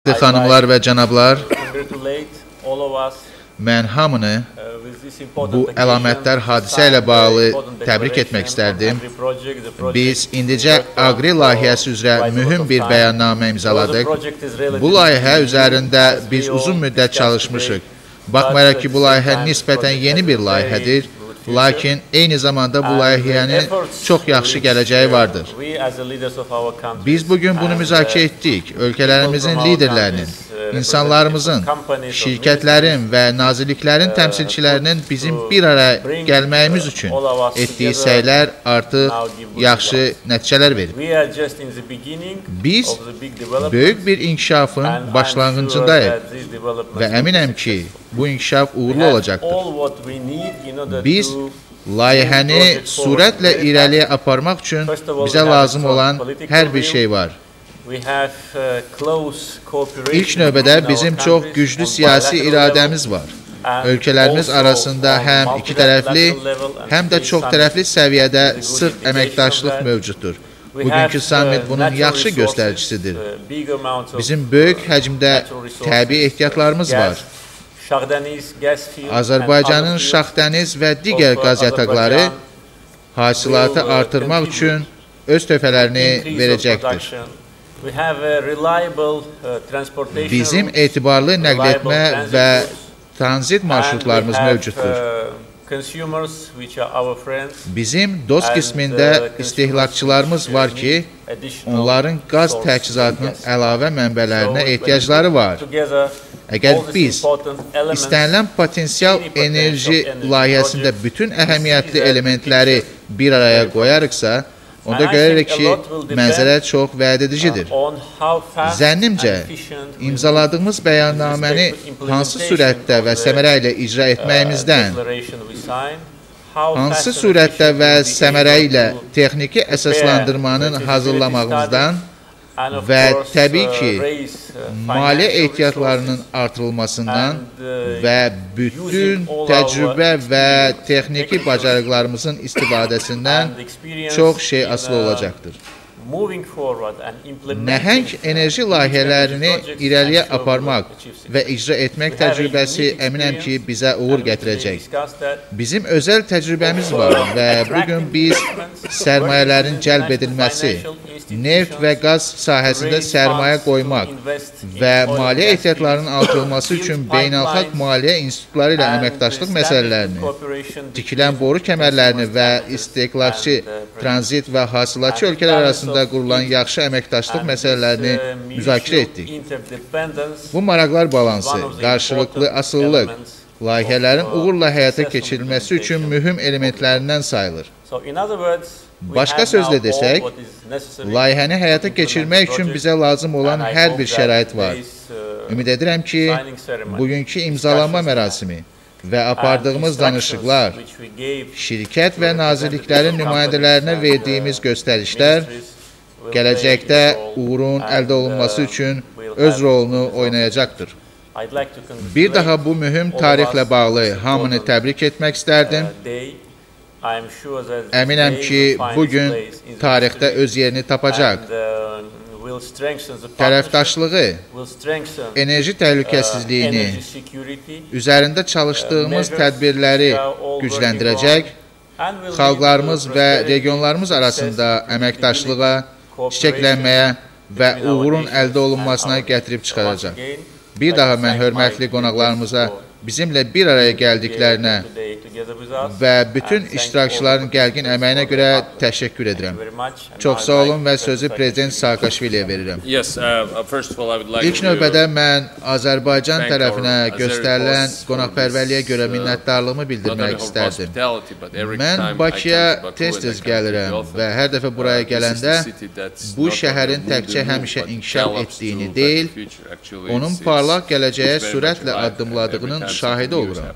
Xanımlar və cənablar, mən hamını bu əlamətdar hadisə ilə bağlı təbrik etmək istərdim. Biz indicə Aqri layihəsi üzrə mühüm bir bəyannamə imzaladıq. Bu layihə üzərində biz uzun müddət çalışmışıq. Baxmayaraq ki, bu layihə nisbətən yeni bir layihədir, lakin eyni zamanda bu layihənin çox yaxşı gələcəyi vardır. Biz bugün bunu müzakirə etdik. Ölkələrimizin liderlərinin, insanlarımızın, şirkətlərin və nazirliklərin təmsilçilərinin bizim bir araya gəlməyimiz üçün etdiyi səylər artıq yaxşı nəticələr verib. Biz böyük bir inkişafın başlanğıcındayıq və əminəm ki, bu inkişaf uğurlu olacaqdır. Biz layihəni sürətlə irəliyə aparmaq üçün bizə lazım olan hər bir şey var. İlk növbədə bizim çox güclü siyasi iradəmiz var. Ölkələrimiz arasında həm iki tərəfli, həm də çox tərəfli səviyyədə sıx əməkdaşlıq mövcuddur. Bugünkü sammit bunun yaxşı göstəricisidir. Bizim böyük həcmdə təbii ehtiyatlarımız var. Azərbaycanın Şahdəniz və digər qaz yataqları hasilatı artırmaq üçün öz töhfələrini verəcəkdir. Bizim etibarlı nəql etmə və tranzit marşrutlarımız mövcuddur. Bizim dost qismində istehlakçılarımız var ki, onların qaz təchizatının əlavə mənbələrinə ehtiyacları var. Əgər biz istənilən potensial enerji layihəsində bütün əhəmiyyətli elementləri bir araya qoyarıqsa, onda görərik ki, mənzərə çox vədedicidir. Zənnimcə, imzaladığımız bəyannaməni hansı sürətdə və səmərə ilə icra etməyimizdən, hansı sürətdə və səmərə ilə texniki əsaslandırmanın hazırlamağımızdan və təbii ki, maliyyə ehtiyatlarının artırılmasından və bütün təcrübə və texniki bacarıqlarımızın istifadəsindən çox şey asılı olacaqdır. Nəhəng enerji layihələrini irəliyə aparmaq və icra etmək təcrübəsi əminəm ki, bizə uğur gətirəcək. Bizim özəl təcrübəmiz var və bugün biz sərmayələrin cəlb edilməsi, neft və qaz sahəsində sərmayə qoymaq və maliyyə ehtiyatlarının artırılması üçün beynəlxalq maliyyə institutları ilə əməkdaşlıq məsələlərini, tikilən boru kəmərlərini və istehlakçı, tranzit və hasilatçı ölkələr arasında qurulan yaxşı əməkdaşlıq məsələlərini müzakirə etdik. Bu maraqlar balansı, qarşılıqlı asılılıq, layihələrin uğurla həyata keçirilməsi üçün mühüm elementlərindən sayılır. Başqa sözlə desək, layihəni həyata keçirmək üçün bizə lazım olan hər bir şərait var. Ümid edirəm ki, bugünkü imzalanma mərasimi və apardığımız danışıqlar, şirkət və nazirliklərin nümayəndələrinə verdiyimiz göstərişlər gələcəkdə uğurun əldə olunması üçün öz rolunu oynayacaqdır. Bir daha bu mühüm tarixlə bağlı hamını təbrik etmək istərdim. Əminəm ki, bugün tarixdə öz yerini tapacaq. Tərəfdaşlığı, enerji təhlükəsizliyini, üzərində çalışdığımız tədbirləri gücləndirəcək, xalqlarımız və regionlarımız arasında əməkdaşlığa, çiçəklənməyə və uğurun əldə olunmasına gətirib çıxaracaq. Bir daha mən hörmətli qonaqlarımıza bizimlə bir araya gəldiklərinə və bütün iştirakçıların gərgin əməyinə görə təşəkkür edirəm. Çox sağ olun və sözü Prezident Saakaşviliyə verirəm. İlk növbədə mən Azərbaycan tərəfinə göstərilən qonaqpərvərliyə görə minnətdarlığımı bildirmək istərdim. Mən Bakıya tez-tez gəlirəm və hər dəfə buraya gələndə bu şəhərin təkcə həmişə inkişaf etdiyini deyil, onun parlaq gələcəyə sürətlə addımladığının şahidi oluram.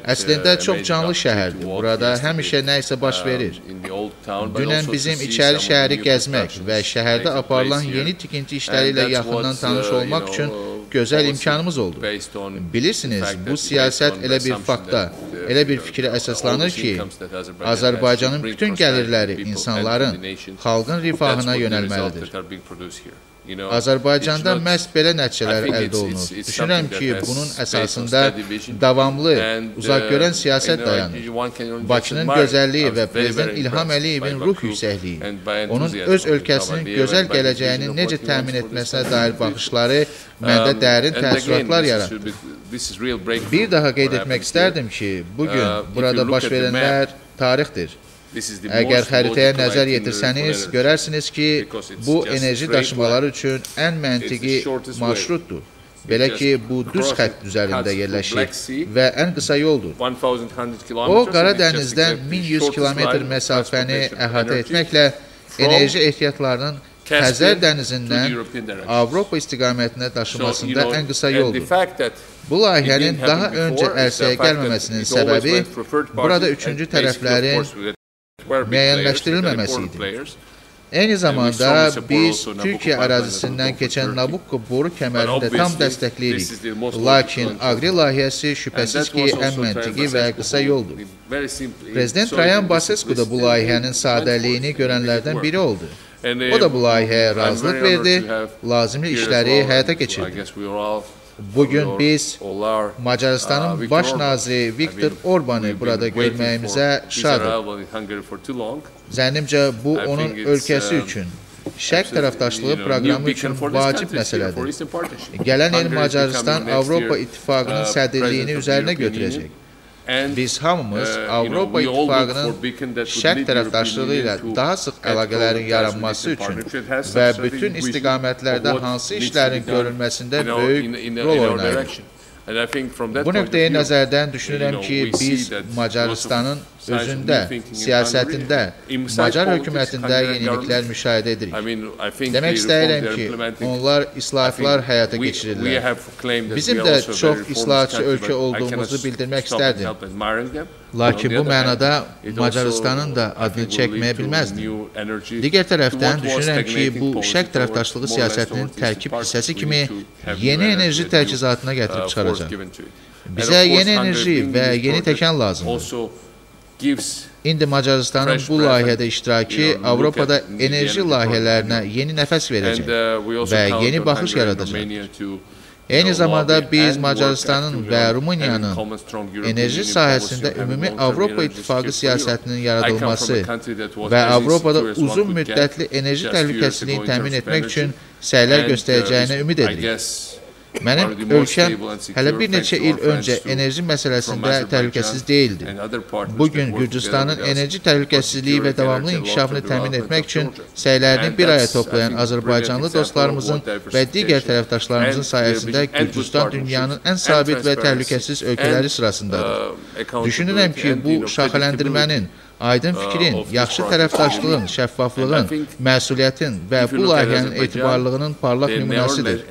Əslində çox canlı şəhərdir. Burada həmişə nə isə baş verir. Dünən bizim içəri şəhəri gəzmək və şəhərdə aparılan yeni tikinti işləri ilə yaxından tanış olmaq üçün gözəl imkanımız oldu. Bilirsiniz, bu siyasət elə bir fakta, elə bir fikrə əsaslanır ki, Azərbaycanın bütün gəlirləri insanların, xalqın rifahına yönəlməlidir. Azərbaycanda məhz belə nəticələr əldə olunur. Düşünürəm ki, bunun əsasında davamlı, uzaqgörən siyasət dayanır. Bakının gözəlliyi və Prezident İlham Əliyevin ruh yüksəkliyi, onun öz ölkəsinin gözəl gələcəyini necə təmin etməsinə dair baxışları məndə dərin təəssüratlar yaratdı. Bir daha qeyd etmək istərdim ki, bugün burada baş verənlər tarixdir. Əgər xəritəyə nəzər yetirsəniz, görərsiniz ki, bu enerji daşımaları üçün ən məntiqi marşrutdur. Belə ki, bu düz xətt üzərində yerləşir və ən qısa yoldur. O, Qara dənizdən 1100 kilometr məsafəni əhatə etməklə enerji ehtiyatlarının Xəzər dənizindən Avropa istiqamətinə daşımasında ən qısa yoldur. Bu layihənin daha öncə ərsəyə gəlməməsinin səbəbi burada üçüncü tərəflərin müəyyənləşdirilməməsi idi. Eyni zamanda biz Türkiyə ərazisindən keçən Nabucco boru kəmərini də tam dəstəkləyirik. Lakin Aqri layihəsi şübhəsiz ki, ən məntiqi və qısa yoldur. Prezident Trayan Basescu da bu layihənin sadəliyini görənlərdən biri oldu. O da bu layihəyə razılıq verdi, lazımlı işləri həyata keçirdi. Bugün biz Macarıstanın baş naziri Viktor Orbanı burada görməyimizə şadıq. Zənnimcə, bu onun ölkəsi üçün, Şərq tərəfdaşlığı proqramı üçün vacib məsələdir. Gələn il Macarıstan Avropa İttifaqının sədrliyini üzərinə götürəcək. Biz hamımız Avropa İttifaqının şərq tərəfdaşlığı ilə daha sıx əlaqələrin yaranması üçün və bütün istiqamətlərdə hansı işlərin görülməsində böyük rol oynayırıq. Bu nöqteyi nəzərdən düşünürəm ki, biz Macarıstanın özündə, siyasətində, Macar hökumətində yeniliklər müşahidə edirik. Demək istəyirəm ki, onlar islahatlar həyata keçirirlər. Bizim də çox islahatçı ölkə olduğumuzu bildirmək istərdim. Lakin bu mənada Macarıstanın da adını çəkməyə bilməzdim. Digər tərəfdən düşünürəm ki, bu şərq tərəfdaşlığı siyasətinin tərkib hissəsi kimi yeni enerji təchizatına gətirib çıxaracaq. Bizə yeni enerji və yeni təkan lazımdır. İndi Macarıstanın bu layihədə iştirakı Avropada enerji layihələrinə yeni nəfəs verəcək və yeni baxış yaradacaqdır. Eyni zamanda biz Macarıstanın və Rumıniyanın enerji sahəsində ümumi Avropa İttifaqı siyasətinin yaradılması və Avropada uzun müddətli enerji təhlükəsizliyini təmin etmək üçün səylər göstərəcəyinə ümid edirik. Mənim ölkəm hələ bir neçə il öncə enerji məsələsində təhlükəsiz deyildi. Bugün Gürcüstanın enerji təhlükəsizliyi və davamlı inkişafını təmin etmək üçün səylərini bir araya toplayan Azərbaycanlı dostlarımızın və digər tərəfdaşlarımızın sayəsində Gürcüstan dünyanın ən sabit və təhlükəsiz ölkələri sırasındadır. Düşünürəm ki, bu şaxələndirmənin, aydın fikrin, yaxşı tərəfdaşlığın, şəffaflığın, məsuliyyətin və bu layihənin etibarlılığının parlaq nümunəsidir.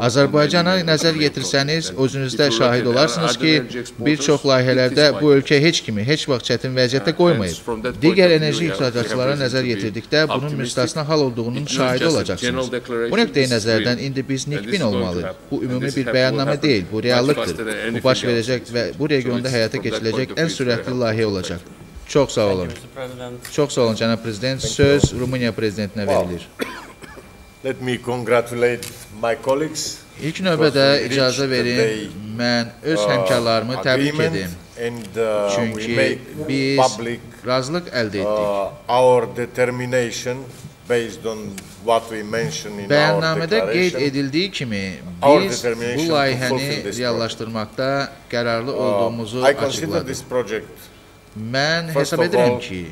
Azərbaycana nəzər yetirsəniz, özünüzdə şahid olarsınız ki, bir çox layihələrdə bu ölkə heç kimi heç vaxt çətin vəziyyətdə qoymayıb. Digər enerji ixracatçılara nəzər yetirdikdə bunun müstəsna hal olduğunun şahidi olacaqsınız. Bu nöqteyi nəzərdən indi biz nikbin olmalıyıq. Bu ümumi bir bəyannamə deyil, bu reallıqdır. Bu baş verəcək və bu regionda həyata keçiriləcək ən sürətli layihə olacaq. Çox sağ olun. Çox sağ olun, cənab prezident. Söz Rumıniya prezidentinə verilir. İlk növbədə icazə verin, mən öz həmkarlarımı təbrik edim. Çünki biz razılıq əldə etdik. Bəyannamədə qeyd edildiyi kimi, biz bu layihəni reallaşdırmaqda qərarlı olduğumuzu açıqladıq. Mən hesab edirəm ki,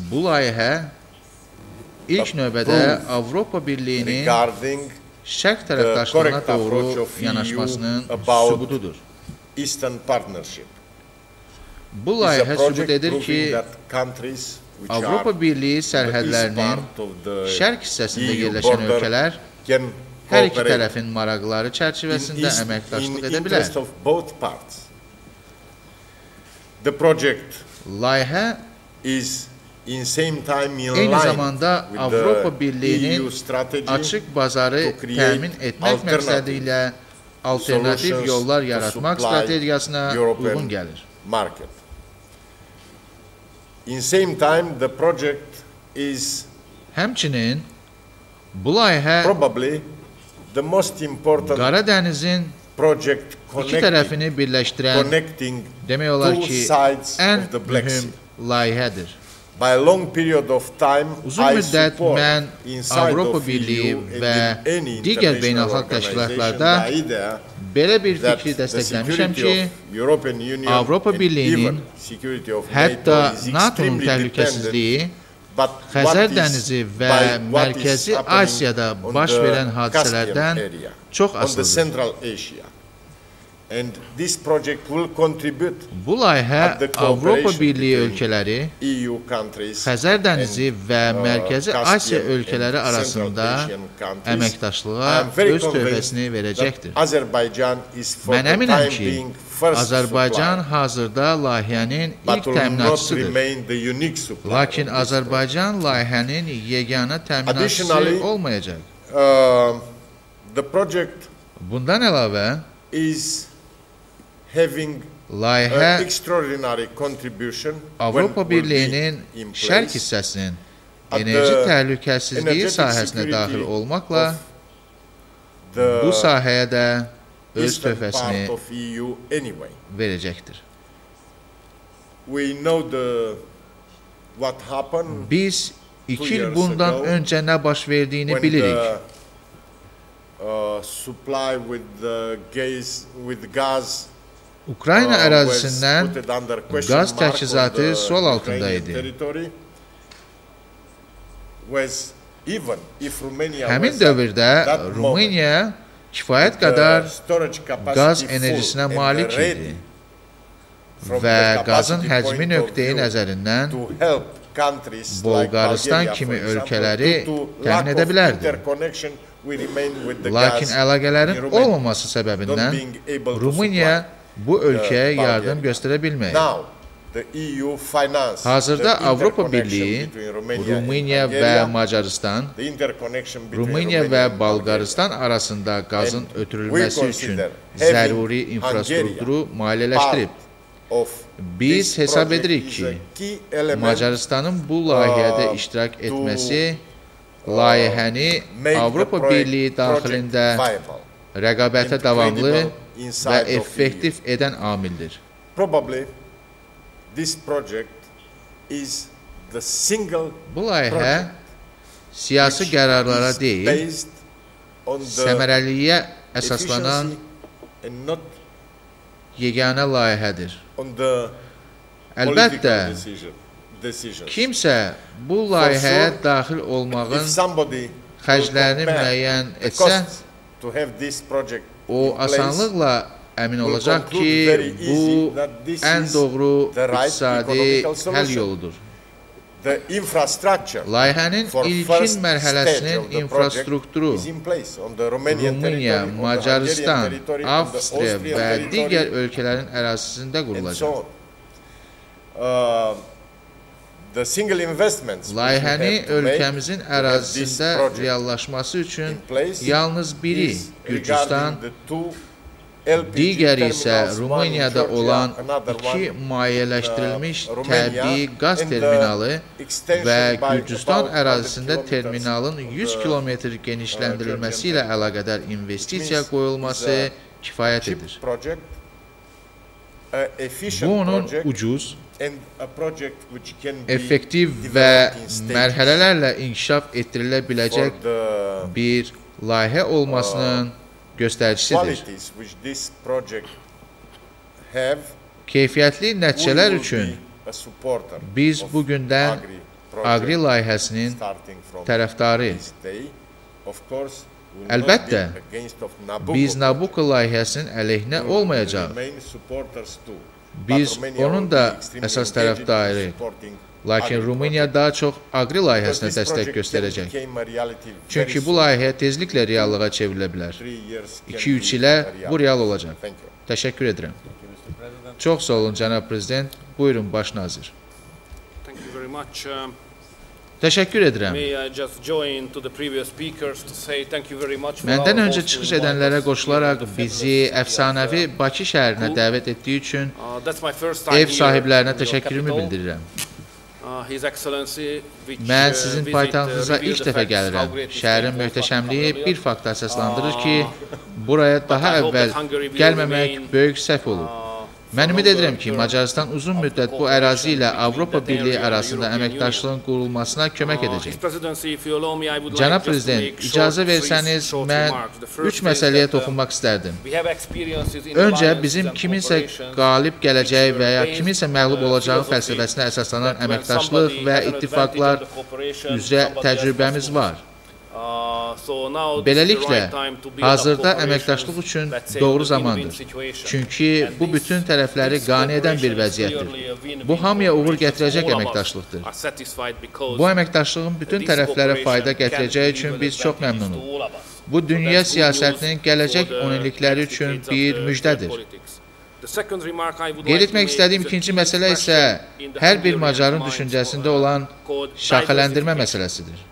bu layihə ilk növbədə Avropa Birliyinin şərq tərəfdaşlığına doğru yanaşmasının sübutudur. Bu layihə sübut edir ki, Avropa Birliyi sərhədlərinin şərq hissəsində yerləşən ölkələr hər iki tərəfin maraqları çərçivəsində əməkdaşlıq edə bilər. Layihə eyni zamanda Avropa Birliyinin açıq bazarı təmin etmək məqsədi ilə alternativ yollar yaratmaq strategiyasına uyğun gəlir. Həmçinin, Bu layihə Qara dənizin iki tərəfini birləşdirən, demək olar ki, ən mühüm layihədir. Uzun müddət mən Avropa Birliyi və digər beynəlxalq təşkilatlarda belə bir fikri dəstəkləmişəm ki, Avropa Birliyinin, hətta NATO-nun təhlükəsizliyi Xəzər dənizi və Mərkəzi Asiyada baş verən hadisələrdən çox asılıdır. Bu layihə Avropa Birliyi ölkələri, Xəzər dənizi və Mərkəzi Asiya ölkələri arasında əməkdaşlığa öz töhfəsini verəcəkdir. Mən əminəm ki, Azərbaycan hazırda layihənin ilk təminatçısıdır. Lakin Azərbaycan layihənin yeganə təminatçısı olmayacaq. Bundan əlavə, layihə Avropa Birliyinin şərq hissəsinin enerji təhlükəsizliyi sahəsinə daxil olmaqla bu sahəyə də öz töhfəsini verəcəkdir. Biz 2 il bundan öncə nə baş verdiyini bilirik. Ukrayna ərazisindən qaz təchizatı sual altında idi. Həmin dövrdə Rumıniya kifayət qədər qaz enerjisinə malik idi və qazın həcmi nöqteyi nəzərindən Bolqarıstan kimi ölkələri təmin edə bilərdi. Lakin əlaqələrin olmaması səbəbindən Rumıniya bu ölkəyə yardım göstərə bilməyib. Hazırda Avropa Birliyi, Rumıniya və Macarıstan, Rumıniya və Bolqarıstan arasında qazın ötürülməsi üçün zəruri infrastrukturu maliyyələşdirib. Biz hesab edirik ki, Macarıstanın bu layihədə iştirak etməsi layihəni Avropa Birliyi daxilində rəqabətə davamlı və effektiv edən amildir. Bu layihə siyasi qərarlara deyil, səmərəliliyə əsaslanan yeganə layihədir. Əlbəttə, kimsə bu layihəyə daxil olmağın xərclərini müəyyən etsə, o asanlıqla əmin olacaq ki, bu ən doğru iqtisadi həll yoludur. Layihənin ilkin mərhələsinin infrastrukturu Rumıniya, Macarıstan, Avstriya və digər ölkələrin ərazisində qurulacaq. Layihəni ölkəmizin ərazisində reallaşması üçün yalnız biri Gürcüstan, digəri isə Rumuniyada olan 2 mayeləşdirilmiş təbii qaz terminalı və Gürcüstan ərazisində terminalın 100 km genişləndirilməsi ilə əlaqədar investisiya qoyulması kifayət edir. Bu onun ucuz, effektiv və mərhələlərlə inkişaf etdirilə biləcək bir layihə olmasının göstəricisidir. Keyfiyyətli nəticələr üçün biz bugündən Aqri layihəsinin tərəfdarıyıq. Əlbəttə, biz Nabucco layihəsinin əleyhinə olmayacaq. Biz onun da əsas tərəfdarıyıq. Lakin Rumıniya daha çox Aqri layihəsinə dəstək göstərəcək. Çünki bu layihə tezliklə reallığa çevrilə bilər. 2-3 ilə bu real olacaq. Təşəkkür edirəm. Çox sağ olun, cənab prezident. Buyurun, baş nazir. Təşəkkür edirəm. Məndən öncə çıxış edənlərə qoşularaq bizi əfsanəvi Bakı şəhərinə dəvət etdiyi üçün ev sahiblərinə təşəkkürümü bildirirəm. Mən sizin paytaxtınıza ilk dəfə gəlirəm. Şəhərin möhtəşəmliyi bir fakta əsaslandırır ki, buraya daha əvvəl gəlməmək böyük səhv olub. Mən ümid edirəm ki, Macarıstan uzun müddət bu ərazi ilə Avropa Birliyi arasında əməkdaşlığın qurulmasına kömək edəcək. Cənab Prezident, icazə versəniz, mən üç məsələyə toxunmaq istərdim. Öncə, bizim kiminsə qalib gələcəyi və ya kiminsə məğlub olacağı fəlsəfəsinə əsaslanan əməkdaşlıq və ittifaqlar üzrə təcrübəmiz var. Beləliklə, hazırda əməkdaşlıq üçün doğru zamandır. Çünki bu bütün tərəfləri qane edən bir vəziyyətdir. Bu, hamıya uğur gətirəcək əməkdaşlıqdır. Bu əməkdaşlığın bütün tərəflərə fayda gətirəcəyi üçün biz çox məmnunuq. Bu, dünya siyasətinin gələcək onillikləri üçün bir müjdədir. Qeyd etmək istədiyim ikinci məsələ isə hər bir Macarın düşüncəsində olan şaxələndirmə məsələsidir.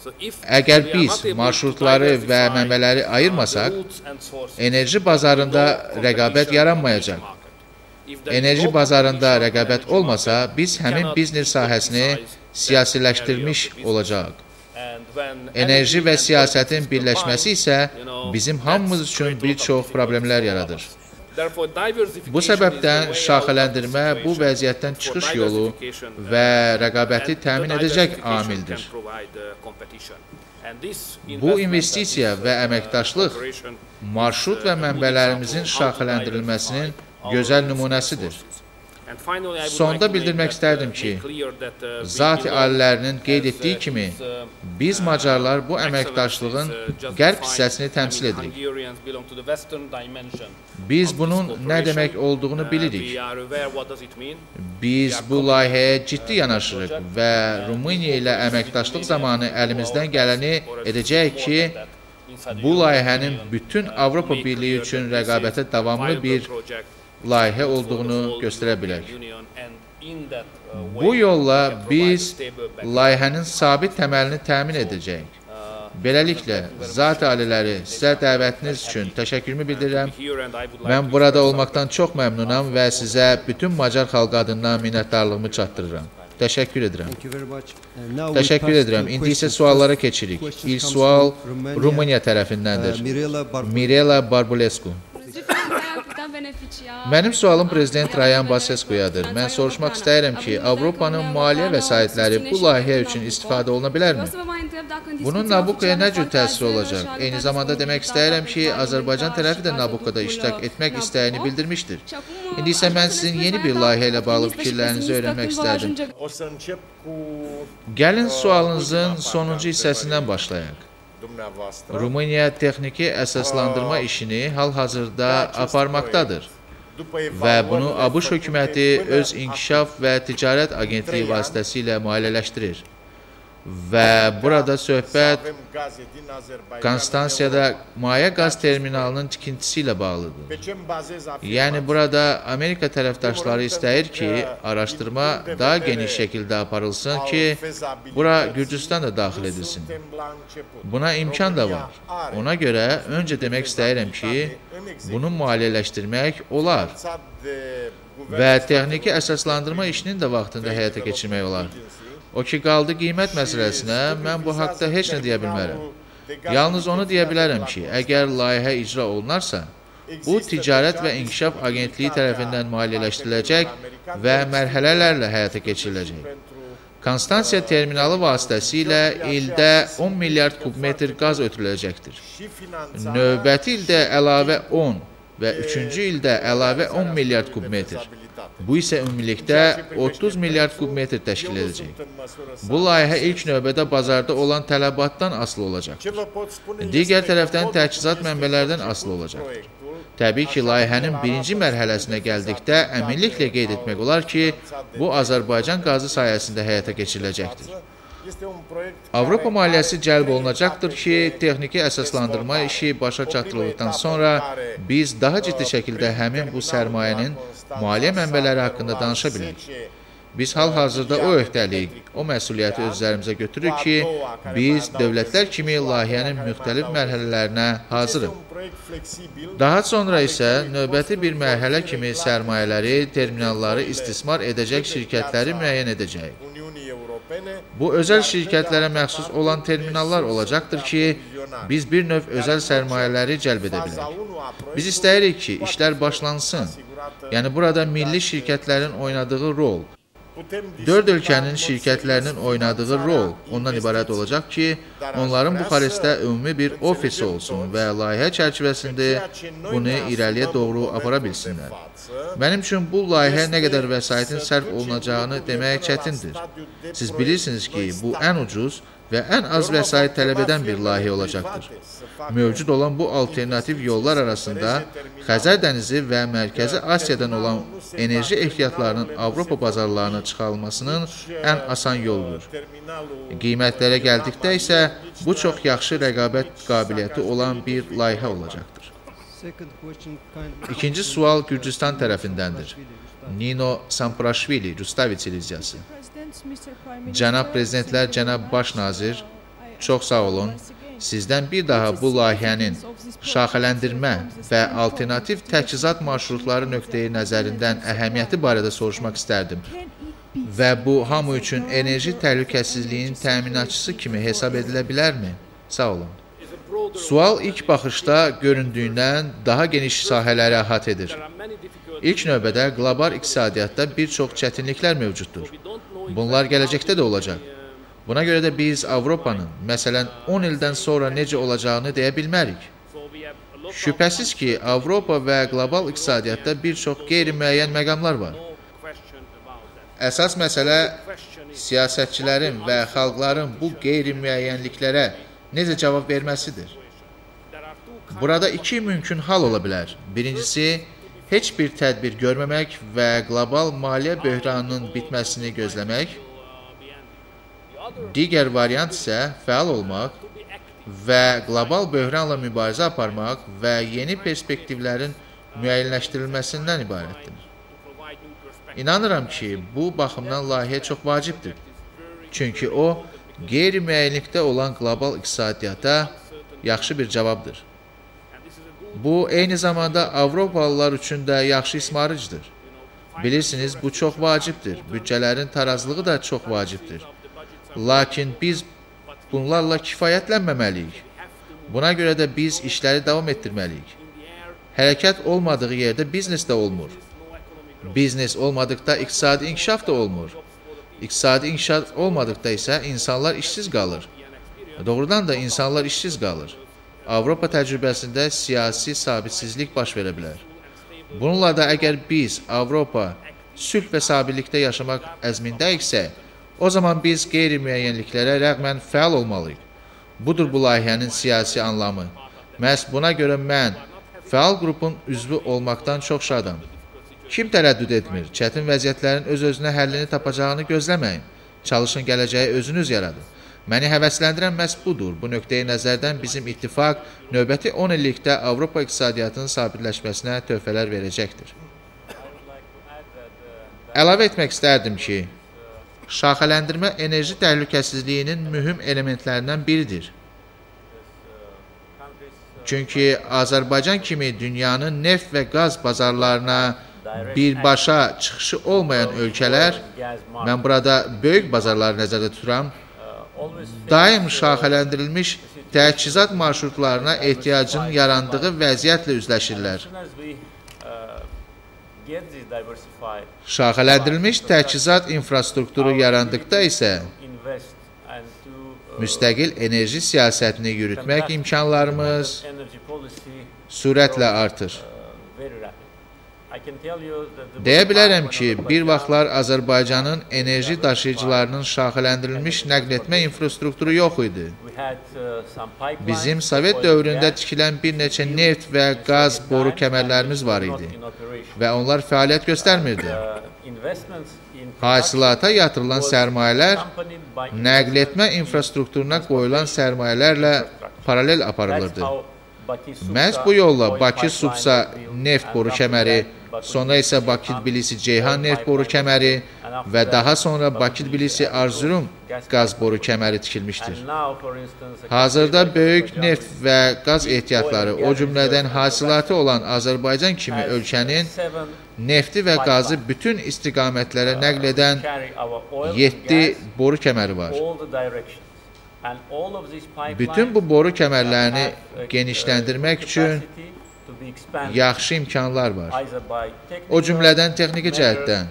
Əgər biz marşrutları və mənbələri ayırmasaq, enerji bazarında rəqabət yaranmayacaq. Enerji bazarında rəqabət olmasa, biz həmin biznes sahəsini siyasiləşdirmiş olacaq. Enerji və siyasətin birləşməsi isə bizim hamımız üçün bir çox problemlər yaradır. Bu səbəbdən şaxələndirmə bu vəziyyətdən çıxış yolu və rəqabəti təmin edəcək amildir. Bu investisiya və əməkdaşlıq marşrut və mənbələrimizin şaxələndirilməsinin gözəl nümunəsidir. Sonda bildirmək istərdim ki, zat-i alilərinin qeyd etdiyi kimi, biz Macarlar bu əməkdaşlığın qərb hissəsini təmsil edirik. Biz bunun nə demək olduğunu bilirik. Biz bu layihəyə ciddi yanaşırıq və Rumıniya ilə əməkdaşlıq zamanı əlimizdən gələni edəcəyik ki, bu layihənin bütün Avropa Birliyi üçün rəqabətə davamlı bir layihə olduğunu göstərə bilək. Bu yolla biz layihənin sabit təməlini təmin edəcəyik. Beləliklə, zat aliləri, sizə dəvətiniz üçün təşəkkürümü bildirirəm. Mən burada olmaqdan çox məmnunam və sizə bütün Macar xalqı adından minnətdarlığımı çatdırıram. Təşəkkür edirəm. Təşəkkür edirəm. İndi isə suallara keçirik. İlk sual Rumıniya tərəfindəndir. Mirela Barbulescu. Mənim sualım Prezident Trayan Basescuyadır. Mən soruşmaq istəyirəm ki, Avropanın maliyyə vəsaitləri bu layihə üçün istifadə oluna bilərmi? Bunun Nabukoya nə cür təsiri olacaq? Eyni zamanda demək istəyirəm ki, Azərbaycan tərəfi də Nabukoda iştirak etmək istəyini bildirmişdir. İndi isə mən sizin yeni bir layihə ilə bağlı fikirlərinizi öyrənmək istərdim. Gəlin sualınızın sonuncu hissəsindən başlayaq. Rumıniya texniki əsaslandırma işini hal-hazırda aparmaqdadır və bunu ABŞ hökuməti öz inkişaf və ticarət agentliyi vasitəsilə maliyyələşdirir. Və burada söhbət Konstansiyada maye qaz terminalının tikintisi ilə bağlıdır. Yəni burada Amerika tərəfdaşları istəyir ki, araşdırma daha geniş şəkildə aparılsın ki, bura Gürcüstan da daxil edilsin. Buna imkan da var. Ona görə öncə demək istəyirəm ki, bunu maliyyələşdirmək olar və texniki əsaslandırma işinin də vaxtında həyata keçirmək olar. O ki, qaldı qiymət məsələsinə, mən bu haqda heç nə deyə bilmərəm. Yalnız onu deyə bilərəm ki, əgər layihə icra olunarsa, bu Ticarət və İnkişaf Agentliyi tərəfindən maliyyələşdiriləcək və mərhələlərlə həyata keçiriləcək. Konstansiya terminalı vasitəsilə ildə 10 milyard kubmetr qaz ötürüləcəkdir. Növbəti ildə əlavə 10 və üçüncü ildə əlavə 10 milyard kubmetr. Bu isə ümumilikdə 30 milyard kubmetr təşkil edəcək. Bu layihə ilk növbədə bazarda olan tələbatdan asılı olacaqdır. Digər tərəfdən təchizat mənbələrdən asılı olacaqdır. Təbii ki, layihənin birinci mərhələsinə gəldikdə əminliklə qeyd etmək olar ki, bu Azərbaycan qazı sayəsində həyata keçiriləcəkdir. Avropa maliyyəsi cəlb olunacaqdır ki, texniki əsaslandırma işi başa çatdırıldıqdan sonra biz daha ciddi şəkildə həmin bu sərmayənin maliyyə mənbələri haqqında danışa bilərik. Biz hal-hazırda o öhdəlik, o məsuliyyəti öz üzərimizə götürürük ki, biz dövlətlər kimi layihənin müxtəlif mərhələlərinə hazırıq. Daha sonra isə növbəti bir mərhələ kimi sərmayələri, terminalları istismar edəcək şirkətləri müəyyən edəcəyik. Bu, özəl şirkətlərə məxsus olan terminallar olacaqdır ki, biz bir növ özəl sərmayələri cəlb edə bilərik. Biz istəyirik ki, işlər başlansın. Yəni, burada milli şirkətlərin oynadığı rol, 4 ölkənin şirkətlərinin oynadığı rol ondan ibarət olacaq ki, onların Buxarestdə ümumi bir ofisi olsun və layihə çərçivəsində bunu irəliyə doğru apara bilsinlər. Mənim üçün bu layihə nə qədər vəsaitin sərf olunacağını demək çətindir. Siz bilirsiniz ki, bu ən ucuz və ən az vəsait tələb edən bir layihə olacaqdır. Mövcud olan bu alternativ yollar arasında Xəzər dənizi və Mərkəzi Asiyadan olan enerji ehtiyatlarının Avropa bazarlarına çıxarılmasının ən asan yoludur. Qiymətlərə gəldikdə isə bu çox yaxşı rəqabət qabiliyyəti olan bir layihə olacaqdır. İkinci sual Gürcüstan tərəfindəndir. Nino Sampraşvili, Rustavi televiziyası. Cənab prezidentlər, cənab baş nazir, çox sağ olun. Sizdən bir daha bu layihənin şaxələndirmə və alternativ təchizat marşrutları nöqteyi nəzərindən əhəmiyyəti barədə soruşmaq istərdim. Və bu, hamı üçün enerji təhlükəsizliyinin təminatçısı kimi hesab edilə bilərmi? Sağ olun. Sual ilk baxışda göründüyündən daha geniş sahələri əhatə edir. İlk növbədə qlobal iqtisadiyyatda bir çox çətinliklər mövcuddur. Bunlar gələcəkdə də olacaq. Buna görə də biz Avropanın, məsələn, 10 ildən sonra necə olacağını deyə bilmərik. Şübhəsiz ki, Avropa və qlobal iqtisadiyyatda bir çox qeyri-müəyyən məqamlar var. Əsas məsələ siyasətçilərin və xalqların bu qeyri-müəyyənliklərə necə cavab verməsidir. Burada iki mümkün hal ola bilər. Birincisi, heç bir tədbir görməmək və qlobal maliyyə böhranının bitməsini gözləmək. Digər variant isə fəal olmaq və qlobal böhranla mübarizə aparmaq və yeni perspektivlərin müəyyənləşdirilməsindən ibarətdir. İnanıram ki, bu baxımdan layihə çox vacibdir. Çünki o, qeyri-müəyyənlikdə olan qlobal iqtisadiyyata yaxşı bir cavabdır. Bu, eyni zamanda Avropalılar üçün də yaxşı ismarıcıdır. Bilirsiniz, bu çox vacibdir. Büdcələrin tarazlığı da çox vacibdir. Lakin biz bunlarla kifayətlənməməliyik. Buna görə də biz işləri davam etdirməliyik. Hərəkət olmadığı yerdə biznes də olmur. Biznes olmadıqda iqtisadi inkişaf da olmur. İqtisadi inkişaf olmadıqda isə insanlar işsiz qalır. Doğrudan da insanlar işsiz qalır. Avropa təcrübəsində siyasi sabitsizlik baş verə bilər. Bununla da əgər biz Avropa sülh və sabitlikdə yaşamaq əzmindəyiksə, o zaman biz qeyri-müəyyənliklərə rəğmən fəal olmalıyıq. Budur bu layihənin siyasi anlamı. Məhz buna görə mən fəal qrupun üzvü olmaqdan çox şadam. Kim tərəddüd etmir, çətin vəziyyətlərin öz-özünə həllini tapacağını gözləməyin. Çalışın, gələcəyi özünüz yaradın. Məni həvəsləndirən məhz budur. Bu nöqteyi nəzərdən bizim ittifaq növbəti 10 illikdə Avropa iqtisadiyyatının sabitləşməsinə töhfələr verəcəkdir. Əlavə etmək istərdim ki, şaxələndirmə enerji təhlükəsizliyinin mühüm elementlərindən biridir. Çünki Azərbaycan kimi dünyanın neft və qaz bazarlarına birbaşa çıxışı olmayan ölkələr, mən burada böyük bazarları nəzərdə tuturam, daim şaxələndirilmiş təchizat marşrutlarına ehtiyacın yarandığı vəziyyətlə üzləşirlər. Şaxələndirilmiş təchizat infrastrukturu yarandıqda isə müstəqil enerji siyasətini yürütmək imkanlarımız sürətlə artır. Deyə bilərəm ki, bir vaxtlar Azərbaycanın enerji daşıyıcılarının şaxələndirilmiş nəql etmə infrastrukturu yox idi. Bizim Sovet dövründə tikilən bir neçə neft və qaz boru kəmərlərimiz var idi və onlar fəaliyyət göstərmirdi. Hasilata yatırılan sərmayələr nəql etmə infrastrukturuna qoyulan sərmayələrlə paralel aparılırdı. Məhz bu yolla Bakı-Supsa neft boru kəməri, Sonra isə Bakı-Tbilisi-Ceyhan neft boru kəməri və daha sonra Bakı-Tbilisi-Arzurum qaz boru kəməri tikilmişdir. Hazırda böyük neft və qaz ehtiyatları, o cümlədən hasilatı olan Azərbaycan kimi ölkənin nefti və qazı bütün istiqamətlərə nəql edən 7 boru kəməri var. Bütün bu boru kəmərlərini genişləndirmək üçün yaxşı imkanlar var. O cümlədən texniki cəhətdən,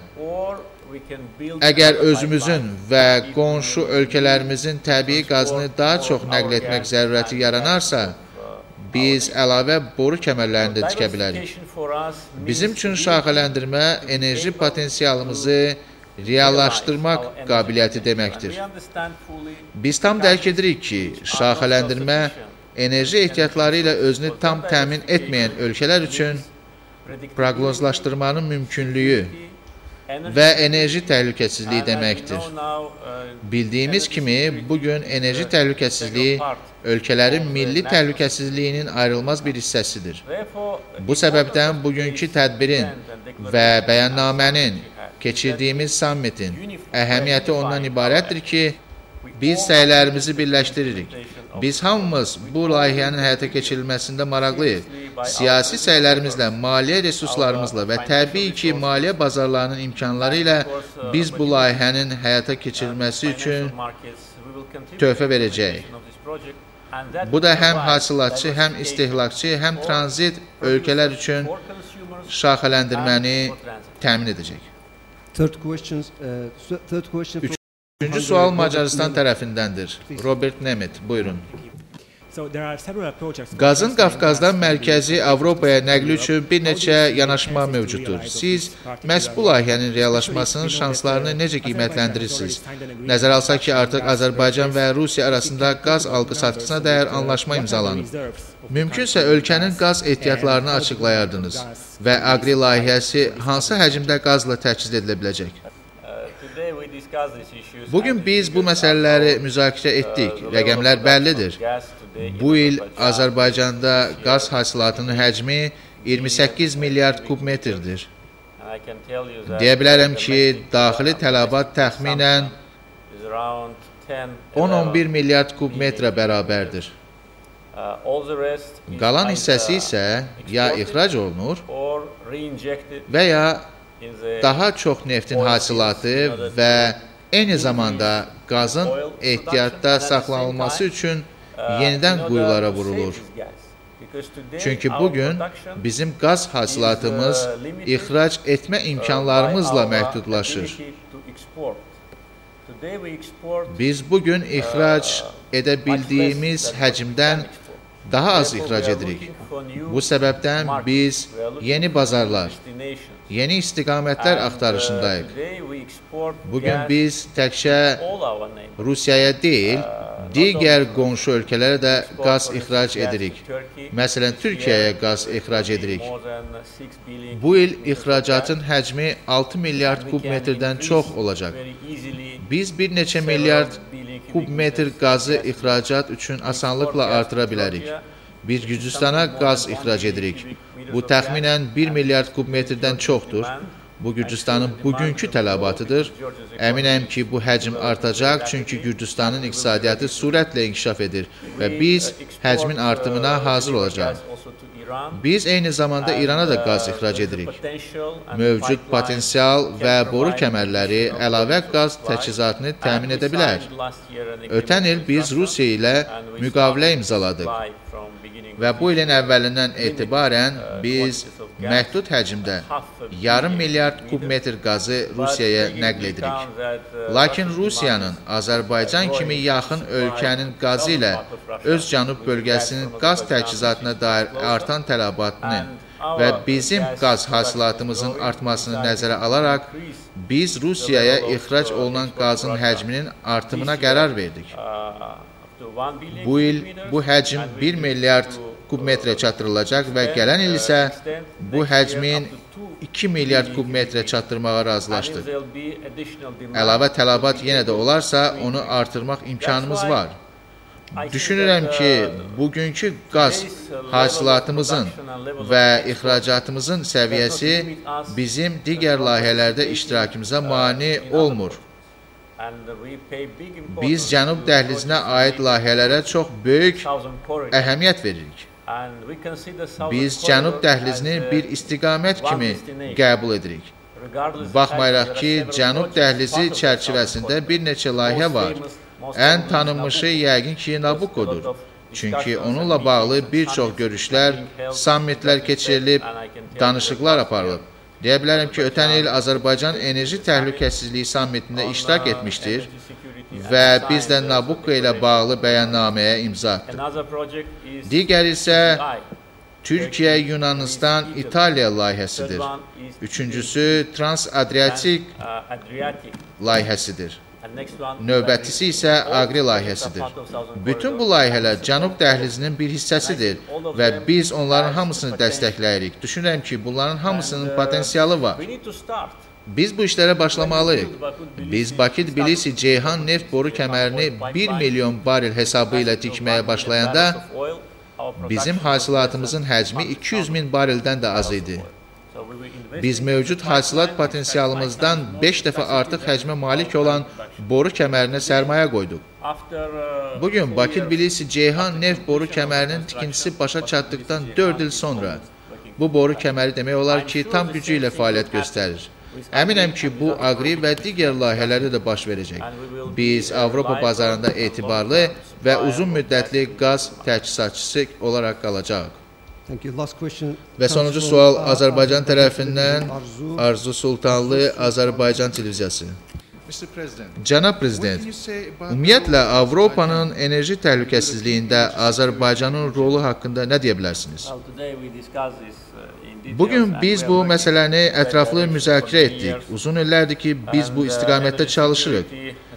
əgər özümüzün və qonşu ölkələrimizin təbii qazını daha çox nəql etmək zərurəti yaranarsa, biz əlavə boru kəmərlərini də tikə bilərik. Bizim üçün şaxələndirmə enerji potensialımızı reallaşdırmaq qabiliyyəti deməkdir. Biz tam dərk edirik ki, şaxələndirmə enerji ehtiyatları ilə özünü tam təmin etməyən ölkələr üçün proqnozlaşdırmanın mümkünlüyü və enerji təhlükəsizliyi deməkdir. Bildiyimiz kimi, bugün enerji təhlükəsizliyi ölkələrin milli təhlükəsizliyinin ayrılmaz bir hissəsidir. Bu səbəbdən bugünkü tədbirin və bəyannamənin, keçirdiyimiz sammitin əhəmiyyəti ondan ibarətdir ki, biz səylərimizi birləşdiririk. Biz hamımız bu layihənin həyata keçirilməsində maraqlıyıq. Siyasi səylərimizlə, maliyyə resurslarımızla və təbii ki, maliyyə bazarlarının imkanları ilə biz bu layihənin həyata keçirilməsi üçün töhfə verəcəyik. Bu da həm hasilatçı, həm istehlakçı, həm tranzit ölkələr üçün şaxələndirməni təmin edəcək. Üçüncü sual Macaristan tərəfindəndir. Robert Nemet, buyurun. Qazın Qafqazdan Mərkəzi Avropaya nəqli üçün bir neçə yanaşma mövcuddur. Siz məhz bu layihənin reallaşmasının şanslarını necə qiymətləndirirsiniz? Nəzərə alsaq ki, artıq Azərbaycan və Rusiya arasında qaz alqı-satqısına dair anlaşma imzalanıb. Mümkünsə ölkənin qaz ehtiyatlarını açıqlayardınız və Aqri layihəsi hansı həcmdə qazla təchiz edilə biləcək? Bugün biz bu məsələləri müzakirə etdik. Rəqəmlər bəllidir. Bu il Azərbaycanda qaz hasilatının həcmi 28 milyard kub metrdir. Deyə bilərəm ki, daxili tələbat təxminən 10-11 milyard kub metrə bərabərdir. Qalan hissəsi isə ya ixrac olunur və ya daha çox neftin hasilatı və eyni zamanda qazın ehtiyatda saxlanılması üçün yenidən quyulara vurulur. Çünki bugün bizim qaz hasilatımız ixrac etmə imkanlarımızla məhdudlaşır. Biz bugün ixrac edə bildiyimiz həcmdən daha az ixrac edirik. Bu səbəbdən biz yeni bazarlar, yeni istiqamətlər axtarışındayıq. Bugün biz təkcə Rusiyaya deyil, digər qonşu ölkələrə də qaz ixrac edirik. Məsələn, Türkiyəyə qaz ixrac edirik. Bu il ixracatın həcmi 6 milyard kub metrdən çox olacaq. Biz bir neçə milyard kub metr qazı ixracat üçün asanlıqla artıra bilərik. Biz Gürcüstana qaz ixrac edirik. Bu təxminən 1 milyard kub metrdən çoxdur. Bu Gürcüstanın bugünkü tələbatıdır. Əminəm ki, bu həcm artacaq, çünki Gürcüstanın iqtisadiyyatı sürətlə inkişaf edir və biz həcmin artımına hazır olacağıq. Biz eyni zamanda İrana da qaz ixrac edirik. Mövcud potensial və boru kəmərləri əlavə qaz təchizatını təmin edə bilər. Ötən il biz Rusiya ilə müqavilə imzaladıq və bu ilin əvvəlindən etibarən biz məhdud həcmdə yarım milyard kub metr qazı Rusiyaya nəql edirik. Lakin Rusiyanın Azərbaycan kimi yaxın ölkənin qazı ilə öz cənub bölgəsinin qaz təchizatına dair artan tələbatını və bizim qaz hasilatımızın artmasını nəzərə alaraq biz Rusiyaya ixrac olunan qazın həcminin artımına qərar verdik. Bu il bu həcm 1 milyard kub metrə çatdırılacaq və gələn il isə bu həcmin 2 milyard kub metrə çatdırmağa razılaşdıq. Əlavə tələbat yenə də olarsa, onu artırmaq imkanımız var. Düşünürəm ki, bugünkü qaz hasilatımızın və ixracatımızın səviyyəsi bizim digər layihələrdə iştirakımıza mane olmur. Biz Cənub dəhlizinə aid layihələrə çox böyük əhəmiyyət veririk. Biz Cənub dəhlizini bir istiqamət kimi qəbul edirik. Baxmayaraq ki, Cənub dəhlizi çərçivəsində bir neçə layihə var. Ən tanınmışı yəqin ki, Nabuccodur. Çünki onunla bağlı bir çox görüşlər, sammitlər keçirilib, danışıqlar aparılıb. Deyə bilərəm ki, ötən il Azərbaycan Enerji Təhlükəsizliyi sammitində iştirak etmişdir və biz də Nabucco ilə bağlı bəyannaməyə imza atdıq. Digər isə Türkiyə, Yunanistan, İtaliya layihəsidir. Üçüncüsü Trans-Adriatik layihəsidir. Növbətisi isə Agri layihəsidir. Bütün bu layihələr Cənub dəhlizinin bir hissəsidir və biz onların hamısını dəstəkləyirik. Düşünürəm ki, bunların hamısının potensialı var. Biz bu işlərə başlamalıyıq. Biz Bakı-Tbilisi-Ceyhan neft boru kəmərini 1 milyon barel hesabı ilə tikməyə başlayanda bizim hasilatımızın həcmi 200 min bareldən də az idi. Biz mövcud hasilat potensialımızdan 5 dəfə artıq həcmə malik olan boru kəmərinə sərmayə qoyduq. Bugün Bakı-Tbilisi-Ceyhan neft boru kəmərinin tikintisi başa çatdıqdan 4 il sonra bu boru kəməri demək olar ki, tam gücü ilə fəaliyyət göstərir. Əminəm ki, bu Agri və digər layihələrdə də baş verəcək. Biz Avropa bazarında etibarlı və uzun müddətli qaz təchizatçısı olaraq qalacağıq. Və sonuncu sual Azərbaycan tərəfindən Arzu Sultanlı, Azərbaycan Televiziyası. Cənab Prezident, ümumiyyətlə Avropanın enerji təhlükəsizliyində Azərbaycanın rolu haqqında nə deyə bilərsiniz? Bugün biz bu məsələni ətraflı müzakirə etdik. Uzun illərdir ki, biz bu istiqamətdə çalışırıq.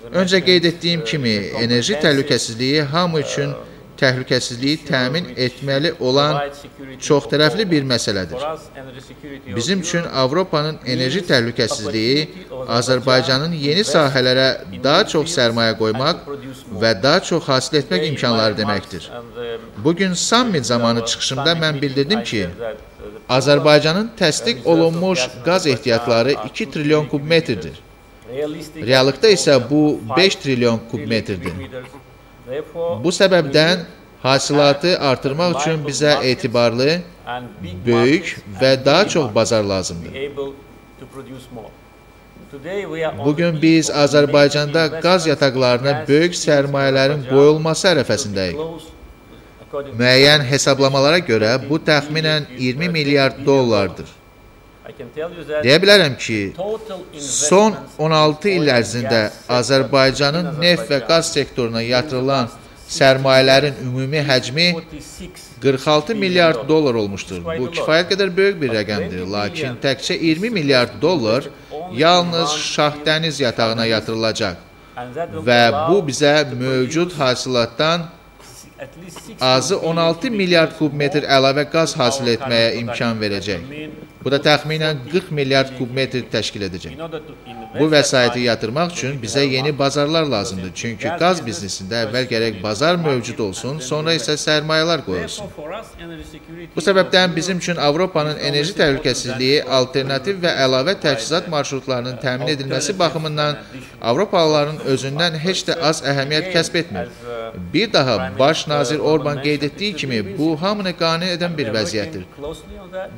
Öncə qeyd etdiyim kimi, enerji təhlükəsizliyi hamı üçün təhlükəsizliyi təmin etməli olan çoxtərəfli bir məsələdir. Bizim üçün Avropanın enerji təhlükəsizliyi Azərbaycanın yeni sahələrə daha çox sərmayə qoymaq və daha çox hasil etmək imkanları deməkdir. Bugün sammit zamanı çıxışımda mən bildirdim ki, Azərbaycanın təsdiq olunmuş qaz ehtiyatları 2 trilyon kubmetrdir. Reallıqda isə bu 5 trilyon kubmetrdir. Bu səbəbdən hasilatı artırmaq üçün bizə etibarlı, böyük və daha çox bazar lazımdır. Bugün biz Azərbaycanda qaz yataqlarına böyük sərmayələrin qoyulması ərəfəsindəyik. Müəyyən hesablamalara görə bu təxminən 20 milyard dollardır. Deyə bilərəm ki, son 16 il ərzində Azərbaycanın neft və qaz sektoruna yatırılan sərmayələrin ümumi həcmi 46 milyard dollar olmuşdur. Bu kifayət qədər böyük bir rəqəmdir, lakin təkcə 20 milyard dollar yalnız Şahdəniz yatağına yatırılacaq və bu bizə mövcud hasilatdan azı 16 milyard kubmetr əlavə qaz hasil etməyə imkan verəcək. Bu da təxminən 40 milyard kubmetr təşkil edəcək. Bu vəsaiti yatırmaq üçün bizə yeni bazarlar lazımdır. Çünki qaz biznesində əvvəl gərək bazar mövcud olsun, sonra isə sərmayələr qoyulsun. Bu səbəbdən bizim üçün Avropanın enerji təhlükəsizliyi, alternativ və əlavə təchizat marşrutlarının təmin edilməsi baxımından Avropalıların özündən heç də az əhəmiyyət kəsb etmir. Bir daha Baş nazir Orban qeyd etdiyi kimi, bu hamını qane edən bir vəziyyətdir.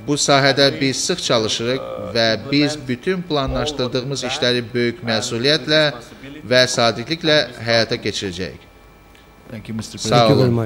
Bu sahədə biz sıx çalışırıq və biz bütün planlaşdırdığımız işləri böyük məsuliyyətlə və sadiqliklə həyata keçirəcəyik. Sağ olun.